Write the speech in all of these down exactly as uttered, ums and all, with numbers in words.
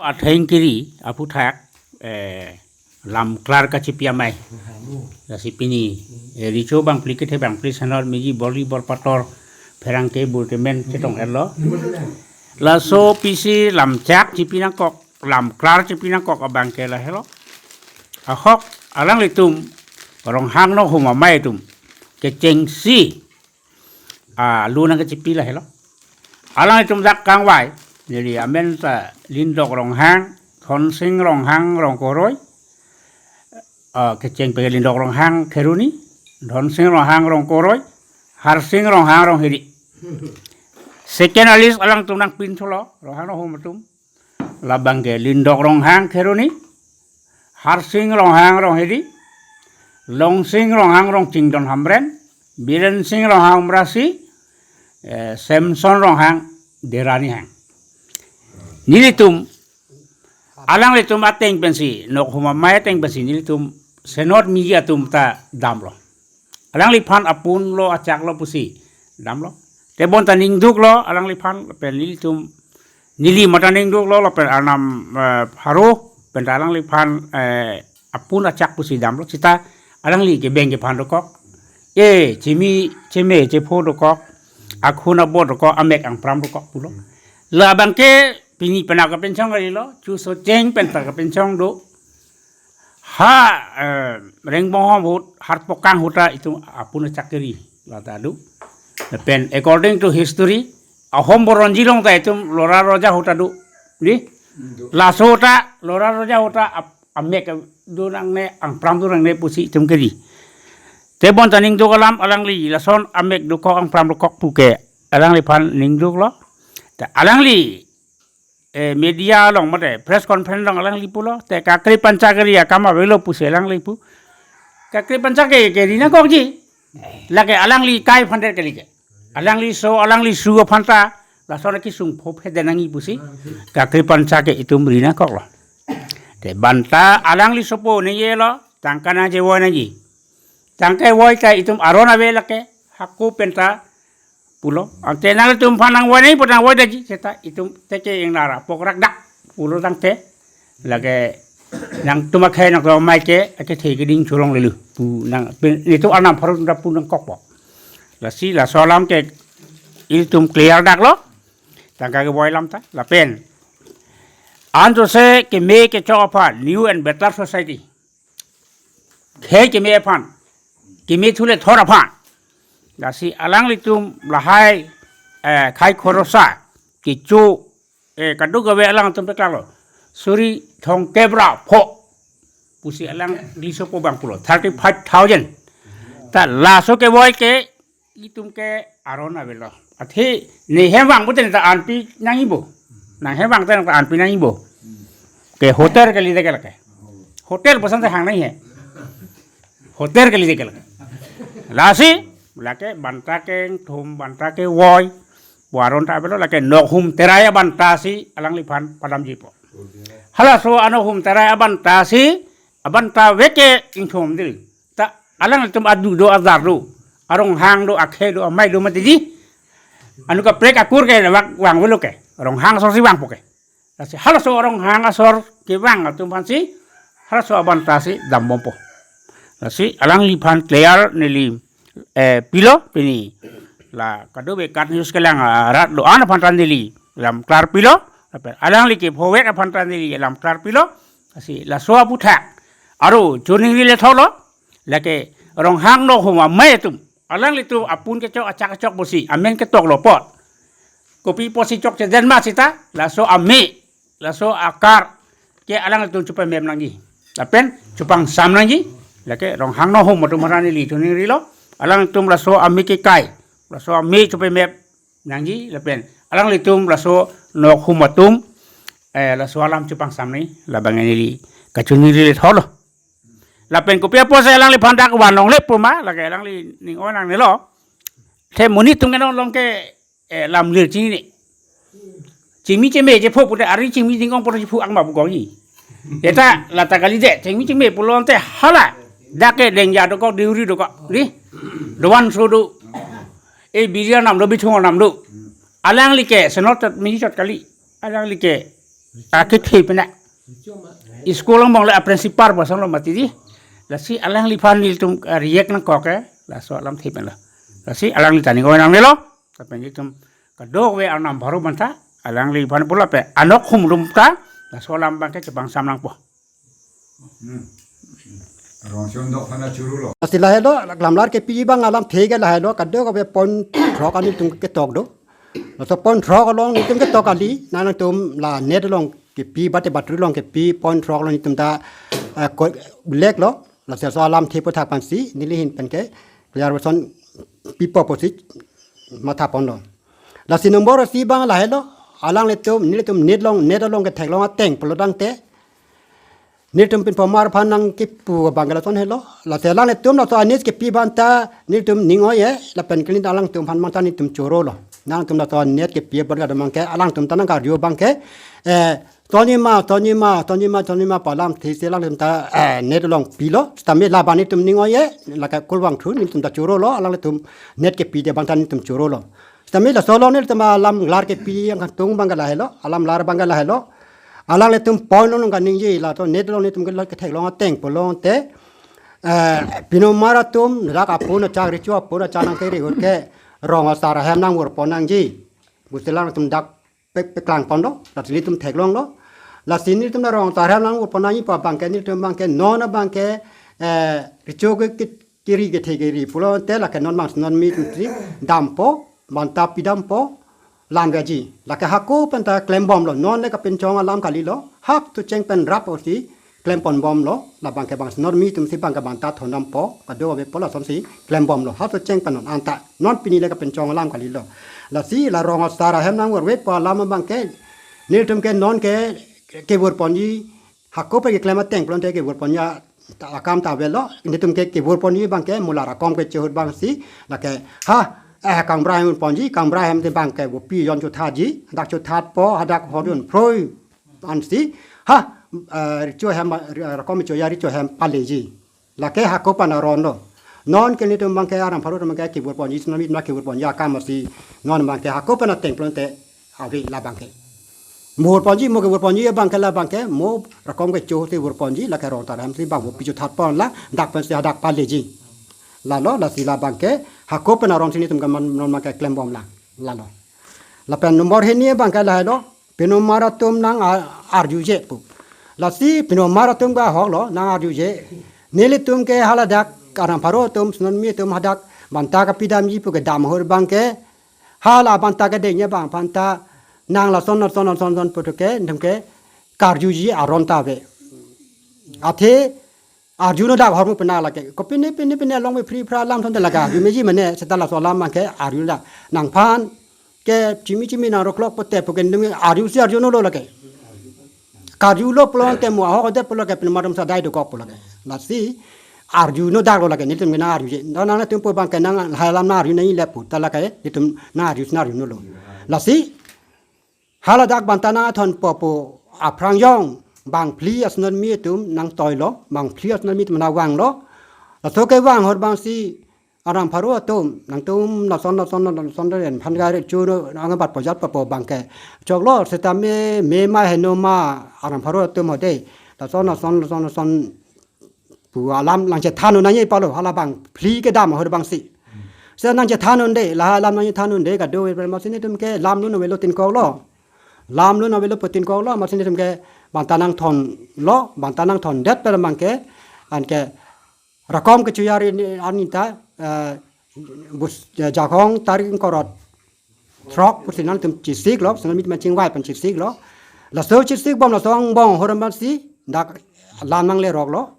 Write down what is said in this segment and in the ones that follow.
atheng kiri aphuthak, eh, lamklar kachipi amei. Lasi pini, eh, recho bangphli kethe bangphli senor miji borli bor pator pherangke burtemen chetong-etlo. Laso pisi lamchak chipi nangkok, lamklar chipi nangkok abangke lahelo. Ahok, alanglitum Ronghang Nohum Amei atum kechengsi, ah, alu nangkachipi lahelo. Alanglitum dak kangvai, neli amen ta Lindok Ronghang, Dhonsing Ronghang Rongkoroi, ah, kecheng pe Lindok Ronghang Kheroni, Dhonsing Ronghang Rongkoroi, Harsing Ronghang Ronghidi. Second a-list alangtum nangpintholo, Ronghang Nohum atum. Labangke Lindok Ronghang Kheroni, Harsing Ronghang Ronghidi, Longsing Ronghang Rongchingdon Hamren, Birensing Ronghang Umrasi, eh, Samson Ronghang Derani Hang. Nelitum, alanglitum ateng pensi, Nohum Amei ateng pensi, nelitum senor miji atum ta damlo. Alangliphan apunlo achaklo pusi damlo. Tebonta ningduklo alangliphan pen nelitum, neli mata ningduklo lapen arnam, eh, pharo penta alangliphan, eh, apun achak pusi damlo. Seta alangli kebeng kephan dokok. E, chimi, cheme, chepho dokok. Akhun abot dokok, amek angpram dokok pulo. Labangke pini penap kapinchong kalilo, chuso cheng penta kapinchong do. Ha, eh, Rengbonghom ahut, Harpokang ahut ta itum apun achak kiri lata do. Pen according to history, Ahom Boronji along ta itum Lora Roja ahut ta do. Di? Do. Laso ta, Lora Roja ahut ta ap-, amek do nangne, angpram do nangne pusi itum kiri. Tebonta ningduk alam alangli, lason amek dokok angpram dokok puke, alangliphan ningduklo. Ta alangli eh, media along mate press conference along alangli pulo, te kakri panchak kiri akam avelo pusi alangli pu. Kakri panchak ke, keri nangkokji. Lake alangli kai aphan det kali ke. Alangli so, alangli su aphan ta, lason akesung pho phe det nangji pusi. Kakri panchak ke itum ri nangkoklo. Te banta alangli sopo neyelo, tangka nangchevoi nangji. Tangka voi ta itum aron ave lake, hako penta pulo. Ante nangtum aphan nangvoi nangpo, nangvoi daji, seta itum teke ingnar apok rak dak pulo tangte. Lake nangtum akhei nangtum amei ke, akethe keding chulong lelu. Pu nang, pen, itum arnam pharo atum ta pu nangkokpo. Lasi laso alam ke ilitum clear daklo. Tangka kevoi alam ta, lapen. Anjose keme kechok aphan, new and better society. Khei keme aphan, keme thule thor aphan. Lasi alanglitum lahai, eh, khei khorosa, kecho, eh, kadokave alangtum peklaklo. Suri thomkep ra pho. Pusi alangli sopo abang pulo, thirty-five thousand. Ta laso kevoi ke itum ke aron avelo. Athe ne hem vang pute ta anpi nangjipo. Nang hem vang te ta anpi nangjipo. Ke hotel kali de ke lake. Hotel bosan te hang nangji he. Hotel kali de ke lake. Lasi, lake banta kengthom, banta kevoi. Pu aron ta avelo, lake Nohum Terai abanta si alangliphan padamjipo. Halaso a-Nohum Terai abanta si, abanta veke ingthom dil. Ta alanglitum adu do, adar do, aronghang do, akhei do, amei do mati di. Anu kaprek akur ke vang, vangvelo ke. Ronghang asor si vangpo ke. Lasi halaso aronghang asor kevang atum aphan si, halaso abanta si dambompo. Lasi alangliphan clear neli, eh, pilo pini. La kadokave KAT News kelang arat do-an aphan ta neli lamklar pilo. Lapen alangli kephovek aphan ta neli lamklar pilo. Lasi laso aphuthak aro choningri letholo. Lake Ronghang Nohum Amei atum, alanglitum apun kechok achak kechok pusi amen ketoklo apot. Kopi apotsi chokche den ma seta, laso amei, laso akar ke alanglitum chepamep nangji. Lapen chepangsam nangji. Lake Ronghang Nohum atum aphan neli choningrilo. Alanglitum laso amei kekai, laso amei chepamep nangji, lapen alanglitum laso Nohum atum, eh, laso alam chepangsam nangji, labang neli kachoningri letholo. Lapen kopi apotsi alangliphan dak van longle pu ma, lake alangli ning-oi nangnelo. The monit atum ke non long ke, eh, lamlir chinine. Chingmi cheme chepho pute, ari chingmi ding-ong poto chepho angma pu kongji. Eta lata kali de, chingmi cheme pulo ante hala. Dak ke Dengja dokok, Deuri dokok, di. Dovan so do. E biri arnam do, bithung arnam do. Alangli ke senor chot, miji chot kali. Alangli ke Akethe pena. School angbong le a principal bosong lo mati di. Lasi alangliphan nelitum, ah, react nangkok ke. Laso alam the pena. Lasi alangli ta ning-oi nangnelo. Lapen nelitum kadokave Arnam Bharo aphanta alangliphan pulo pe anok humrum ta. Laso alam abangke chepangsam nangpo. Hmm. Rongchon dok phana churu lo. Lasi lahelo, lamlar kepi abang alamthe ke lahelo, kadokave point throk an nelitum ketok do. Laso point throk along nelitum ketok kali, nangtum la net along kepi, bate battery along kepi, point throk along nelitum ta, eh, ko-, lek lo, laso alamthe aphuthak pensi, neli ahin pen ke, clear version pipo pusi matha ponlo. Lasi number isi abang lahelo, alanglitum, nelitum net along, net along ketheklong ateng pulo tangte, nelitum pinpomar aphan nangkipu abang ke lason helo. Lasi alanglitum laso net kepi aphanta nelitum ning-oi-e, lapen kali alangtum aphan aphanta nelitum choro lo. Nangtum laso net kepi abang ke, alangtum ta nangkarju abang ke, eh, tonima, tonima, tonima, tonima pu alamthe si alangtum ta, eh, net along pilo. Sitame labang nelitum ning-oi-e, lake kulvang thu nelitum ta choro lo, alanglitum net kepi aphanta nelitum choro lo. Sitame laso along nelitum alamlar kepi angkang tung abang ke lahelo, alamlar abang ke lahelo. Alanglitum point along kaningje laso net along nelitum ke ketheklong ateng pulo tangte, eh, pinomar atum dak apun achak, recho apun achak nangkere ahut ke rong asar ahem nangvurpon nangji pusi alangtum dak pek peklang ponlo, lasi nelitum theklonglo. Lasi nelitum ta rong asar ahem nangvurpon nangji pu abang ke nelitum abang ke non abang ke, eh, recho ke, ke kiri kethe kiri pulo tangte lake non abang si non mi atum si dampo, banta pidampo, lam gaji. Lake hako pen ta klembomlo, non le kapinchong alam kalilo, hak tu cheng pen rap osi klempon bomlo, labang ke abang si non mi atum si abang ke banta thondampo, kadokave po lasonsi klembomlo, hak tu cheng pen non anta, non pini le kapinchong alam kalilo. Lasi la rong asar ahem nangvurve pu alam abang ke, nelitum ke non ke, kevurponji, hako pen keklem ateng pulo tangte kevurponji, ta akam ta avelo, nelitum ke kevurponji abang ke mo la rakom kecho ahut abang si, lake, ha, eh, kangbra ahem ponji, kangbra ahem si abang ke vopi jon chothatji, hadak chothatpo, hadak hodun phroi, ansi, ha, eh, recho ahem, eh, rakom kecho ya recho ahem paleji. Lake hako pen aron lo. Non ke nelitum abang ke Arnam Bharo atum abang ke kevurponji, si non mi atum kevurponji akam si, non abang ke hako pen ateng pulo tangte, ave labang ke. Mo vurponji, mo kevurponji abang ke labang ke, mo rakom kecho si vurponji, lake rong asar ahem si abang vopi chothatpon la, dak pensi hadak paleji. Lalo, lasi labang ke, hako pen aron si nelitum ke man, non abang ke klembom la. Lalo. Lapen number hini abang ke lahelo, pinomar atum nang a-, arjuje pu. Lasi pinomar atum ke ahok lo, nang arjuje. Nelitum ke haladak, Arnam Bharo atum, si non mi atum hadak, banta kapidamji pu kedam ahut abang ke, hala banta kedengji abang aphanta nang lason, lason, lason, lason pu thu ke, nelitum ke karjuji aron ta ave. Athe arjuno dak ahormu pena lake. Kopine, pine, pine along me free fra alam thonte lake arju meji mane, seta laso alam abang ke arju dak. Nangphan ke chimi chimi nang roklok pote pu ke nelitum arju si arjunolo lake. Karjulo pulo tangte mo ahok adet pulo ke pinomar atum si adai dokok pulo ke. Lasi arjuno daklo lake, nelitum ke nang arjuje. Nang, nangtum pu abang ke nang hala alam nang arju nangji le pu ta lake, nelitum nang arju si nang arjunolo. Lasi haladak banta nangthonpo pu aphrang jong bang phli a-si non mi atum nangtoilo, bang phli a-si non mi atum nangvanglo. Laso kevang ahut abang si Arnam Bharo atum, nangtum lason, lason, lason, lason, lason, phan gari chu no, nang bat pojat papo abang ke. Choklo, seta me, me ma heno ma, Arnam Bharo atum hode. Lason, lason, lason, lason, pu alam nangchethan un nangji pulo, hala bang phli kedam ahut abang si. Seta nangchethan unde, la alam nangchethan unde, kadokave amatsi nelitum ke lamlun avelo tin koklo. Lamlun avelo pu tin koklo, amatsi nelitum ke banta nangthonlo, banta nangthondet pen abang ke, anke rakom kecho ya ri ni, ani ta, eh, bus, eh, Jakhong tarik ingkoi ra throk pusi nangtum chesiklo, si non mi atum chingvai pen chesiklo. Laso chesikbom laso angbong ahut abang si dak lam nangleroklo.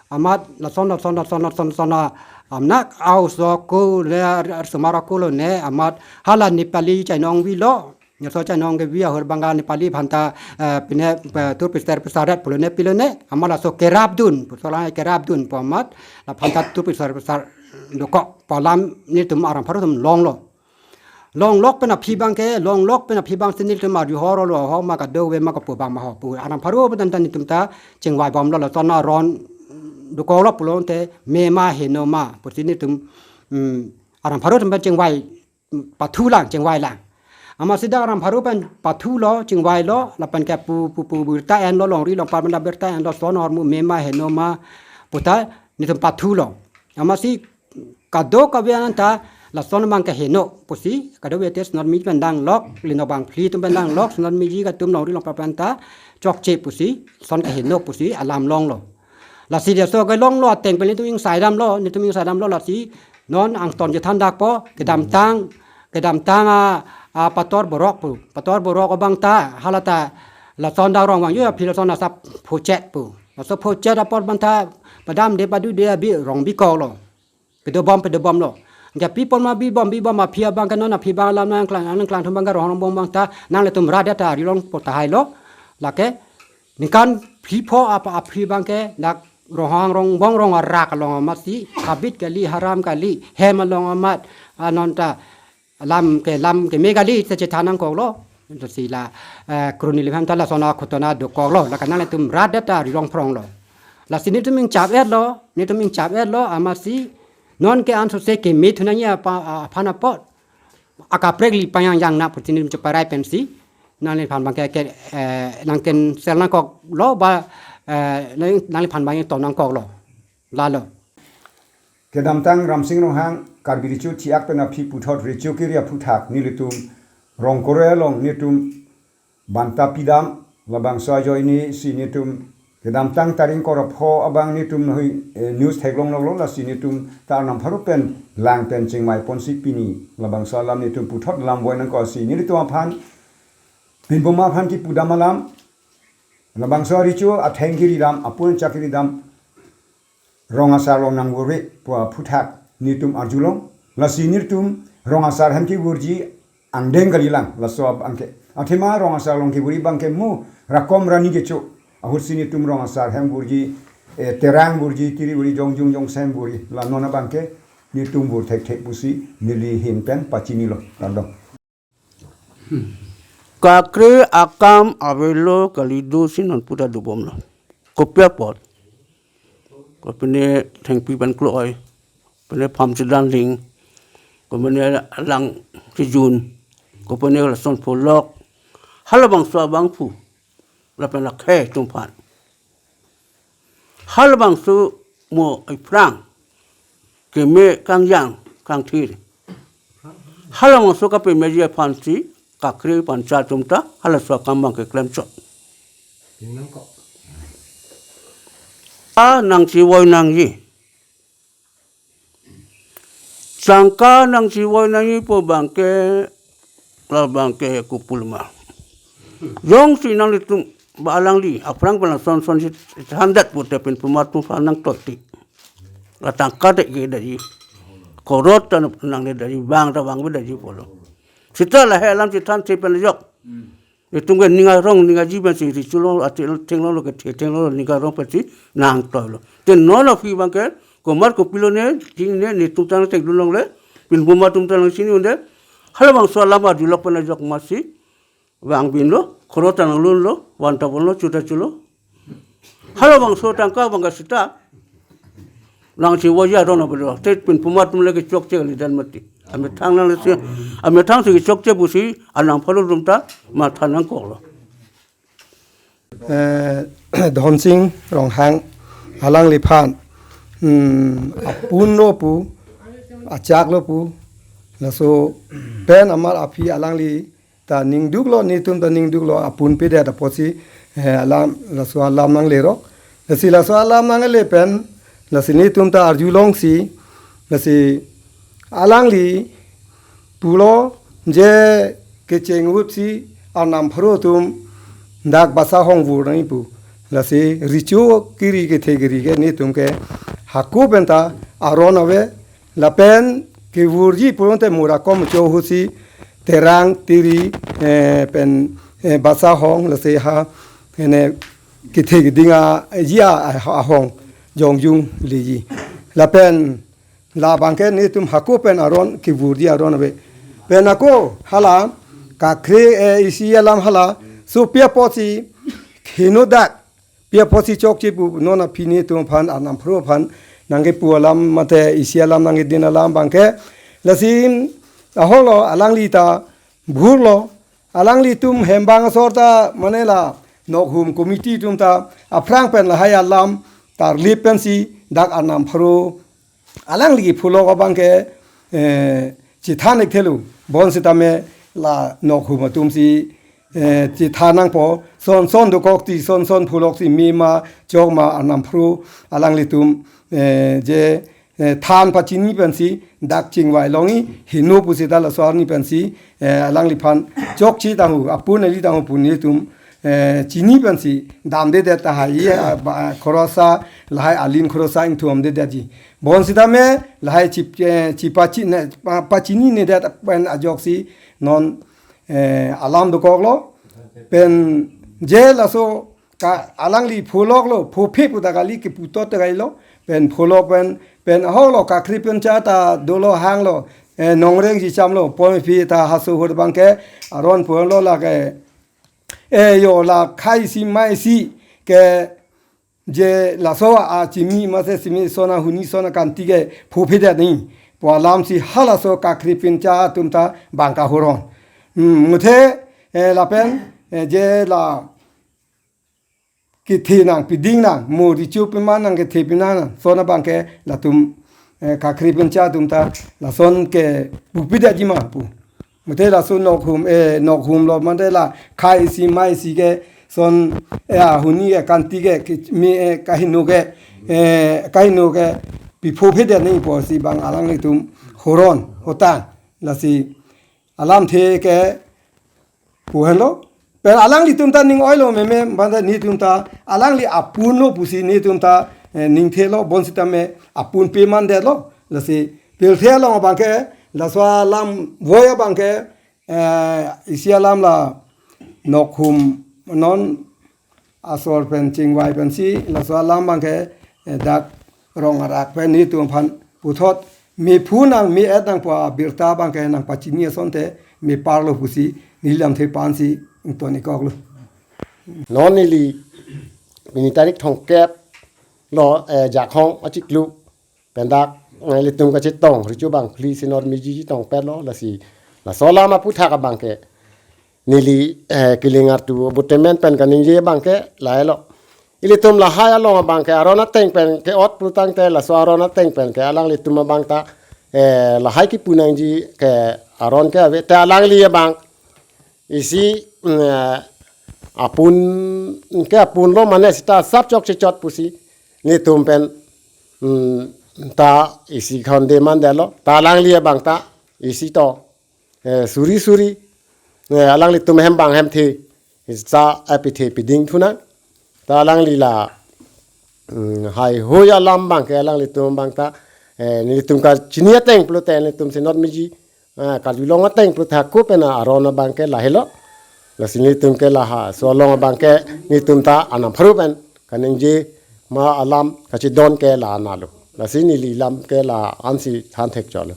Amat lason, lason, lason, lason, lason, ah, amnak au so ko le ar, ar sumara ko lo ne, amat hala Nepali chainong vilo. Laso chainong kevi ahut abang ke Nepali aphanta, eh, pine, eh, tur pisar pisar rat pulo ne pilo ne, amat laso kerapdun, pusolang kerapdun pu amat, laphanta tur pisar pisar dokok pu alam nelitum Arnam Bharo atum longlo. Longlok pen aphi abang ke, longlok pen aphi abang si nelitum arju hor lo, ho ma kadokave ma kapu abang ma ho pu. Arnam Bharo atum ta nelitum ta chingvaibomlo, lason aron dokoklo pulo tangte me ma heno ma pusi nelitum, mm, Arnam Bharo atum pen chingvai pathulang, chingvailang. Amatsi dak Arnam pharo pen pathulo, chingvailo, lapen ke pu pu pu birta enlo, longri longpat pen ta birta enlo, son ahormu mema heno ma puta netum pathulo. Amatsi kadokave anta lason abang ke heno pusi, kadokave te senat mi pen danglok, linok bangphli atum pen danglok, senat miji atum longri longpat pen ta chokche pusi, son ke heno pusi alam longlo. Lasi dia so ke longlo ateng pen netum ingsaidamlo, netum ingsaidamlo, lasi non angton chethan dakpo, kedamtang, kedamtang a, a pator borok pu, pator borok abang ta, halata lason dak rong vangji aphi lason asap phochet pu. Laso phochet apor abang ta padamde padude abi rong bikoklo. Pedobom pedobomlo. Japi pon ma bibom bibom aphi abang ke non aphi abang alam nangklang nangklang atum abang ke rong bom abang ta nanglitum rat ta arjulongpo tahai lo. Lake ningkan phli pho apa aphi abang ke dak Rohang Rongbong rong arak along amatsi habit kali, haram kali, hem along amat, ah, non ta lam ke lam keme kali ta chethan nangkoklo. Lasi la, eh, kruni limham ta lason akhutona dokoklo. Lake nanglitum rat ta arjulong phronglo. Lasi netum ingchap-etlo, netum ingchap-etlo, amatsi non ke ansose keme thu nangji apa, aphan apot akaprek li payang yang na putin netum cheparai pensi nangliphan abang ke, ke, eh, nang cancel nangkoklo ba, eh, nang, nangliphan abang ton nangkoklo. Lalo. Kedamtang Ramsing Ronghang Karbi Recho Thiak pen aphi puthot Recho kiri aphuthak nelitum Rongkore along netum banta pidam, labangso ajoine si netum kedamtang tarik ingkoi ra pho abang netum nahoi, eh, news theklong longlo, lasi netum ta Arnam pharo pen lang pen chingvai ponsi pini labangso alam netum puthot lam voi nangkok si nelitum aphan, pinboma aphan kipudam alam, labangso arecho atheng kiridam, apun chak kiridam, rong asar along nangvurve pu aphuthak netum arjulong. Lasi netum rong asar hem kivurji angdeng kalilang, laso abang ke. Athema rong asar along kivurji abang ke mo rakom rani kecho. Ahutsi netum rong asar hem vurji, eh, terang vurji, tiri vurji, jongjung jongsem vurji. La non abang ke netum vur thekthek pusi neli ahin pen pachinilo. Kardom. Kakre akam avelo kalido si non puta dobomlo. Kopi apot? Kopine thengpi pen klo-oi, kopine pham chedan ling, kopine lang chejun, kopine lason pholok, halabangso abangphu, lapen akhei atum aphan. Halabangso mo iphrang keme kangjang kangthir. Halabangso kapemeji aphansi kakre panchayat atum ta halaso akam abang keklem chot. A nangchevoi nangji. Tangka nangchevoi nangji pu abang ke, labang ke kopulma. Jongsi nanglitum ba alangli aphrang pen lason son si thandat pute pinpuma atum aphan nangtoi ti. La tangka te ke daji. Korot ta nangne daji, bang ta bang be daji pulo. Seta lahei alam chethan si pen jok. Itum ke ning arong ning aji pensi recho lo, athe thenglonglo, kethe thenglonglo, ning arong pensi nangtoilo. Te non aphi abang ke komat kopilo ne, jing ne, netum ta nangthekdun longle, pinpuma atum ta nangchini unde. Halabangso alam arjulok pen ajok masi vangbinlo, khoro ta nanglunlo, van ta ponlo, chu ta chulo. Halabangso tangka abang ke seta nangchevoiji aron abang, te pinpuma atum le kechokche kalidet mati. Amethang nanglesi, amethang si kechokche pusi Arnam pharo atum ta matha nangkoklo. Eh, Dhonsing Ronghang alangliphan, hmm, apunlo pu, achaklo pu, laso pen amat aphi alangli ta ningduklo, netum ta ningduklo, apun pedet apotsi, eh, alam, laso alam nanglerok. Lasi laso alam nangle pen, lasi netum ta arjulongsi, lasi alangli pulo je kecheng ahutsi Arnam pharo atum dak Basahong vur nangji pu. Lasi recho kiri kethe kiri ke netum ke hako pen ta aron ave, lapen kevurji pulote mo rakom cho ahutsi terang tiri, eh, pen, eh, Basahong lasi ha, ene kethe keding aji ahong jongjung leji. Lapen labang ke netum hako pen aron kevurji aron ave. Pen ako hala kakre, eh, isi alam hala so pi apotsi henodak pi apotsi chokche pu non aphi netum aphan Arnam pharo aphan nangkepu alam mate isi alam nangkedin alam abang ke. Lasi ahoklo alangli ta bhurlo, alanglitum hembang asor ta mane la Nokhum committee atum ta aphrang pen lahai alam tarlip pensi dak Arnam pharo alangli kepholok abang ke, eh, chethan-ik thelo, bonsitame la Nokhum atum si, eh, chethan nangpo, son son dokok ti, son son pholok si mema chokma Arnam pharo alanglitum, eh, je, eh, than pachini pensi dak chingvai longji, heno pusita laso arni pensi, eh, alangliphan chokche tanghu, apun eli tanghu pu nelitum, eh, chini pensi damdedet tahai, eh, ba, khorosa, lahai alin khorosa ingthum damdedetji. Bonsitame lahai chip, eh, chipachi ne, pa, pachininedet pen ajoksi non, eh, alam dokoklo. Pen je laso ka alangli pholoklo, phophe puta kali, kepu tot kailo, pen pholok pen, pen ahoklo, Kakrepincha ta dolo, hanglo, eh, nongreng jichamlo, ponphi ta haso hur abang ke, aron pulo lake, eh, yo la khei isi mai isi ke, je laso achimi mase simi son ahuni son akanti ke phophedet nangji pu alam si halaso Kakrepincha atum ta bang kahuron. Hmm, muthe, eh, lapen, eh, je la kethe nang, piding nang, mo recho peman nang, kethe peman nang, son abang ke latum, eh, Kakrepincha atum ta lason ke bupidetji ma pu. Muthe laso Nokhum, eh, Nokhumlo mate la khei isi mai isi ke son, eh, ahuni ke kanti ke, ke, mi, eh, kaheno ke, eh, kaheno ke piphophedet nangji pusi bang alanglitum huron, hotang, lasi alamthe ke pu henlo. Pen alanglitum ta ning oilo meme, bang ta nelitum ta alangli apunlo pusi nelitum ta, eh, ningthelo, bonsitame apun pemandetlo. Lasi pirthe along abang ke, laso alam voi abang ke, eh, isi alam la Nokhum non asor pen chingvai pensi laso alam abang ke, eh, dak rong arak pen nelitum aphan puthot mephu nang, me-et nang pu abirta abang ke nangpachini asonte meparlo pusi neli lamthe aphansi ington-ik koklo. Non neli pini tarik thomkep lo, eh, Jakhong achiklo pen dak, eh, ilitum kachetong, recho bangphli si North Miji chetongpetlo, lasi laso alam aputhak abang ke neli, eh, Kilingartu Abutmen pen kaningje abang ke lahelo. Ilitum lahai along abang ke aron ateng pen ke-ot pulotangte, laso aron ateng pen ke alanglitum abang ta, eh, lahai kepu nangji ke aron ke ave, te alangli abang isi, mm, eh, apun ke apunlo mane sita sap chokche chot pusi nelitum pen, mm, ta isi khonde mandetlo, ta alangli abang ta isi to, eh, suri suri, eh, alanglitum hem bang hemthe, sa apithe piding thu nang. Ta alangli la, mm, haihui alam abang ke alanglitum abang ta, eh, nelitum kachini ateng pulote nelitum si North Miji, eh, karjulong ateng pulote hako pen aron abang ke lahelo. Lasi nelitum ke lahaso along abang ke nelitum ta Arnam pharo pen kaningje ma alam kachedon ke la-an lo. Lasi neli lam ke la-ansi than thek chotlo.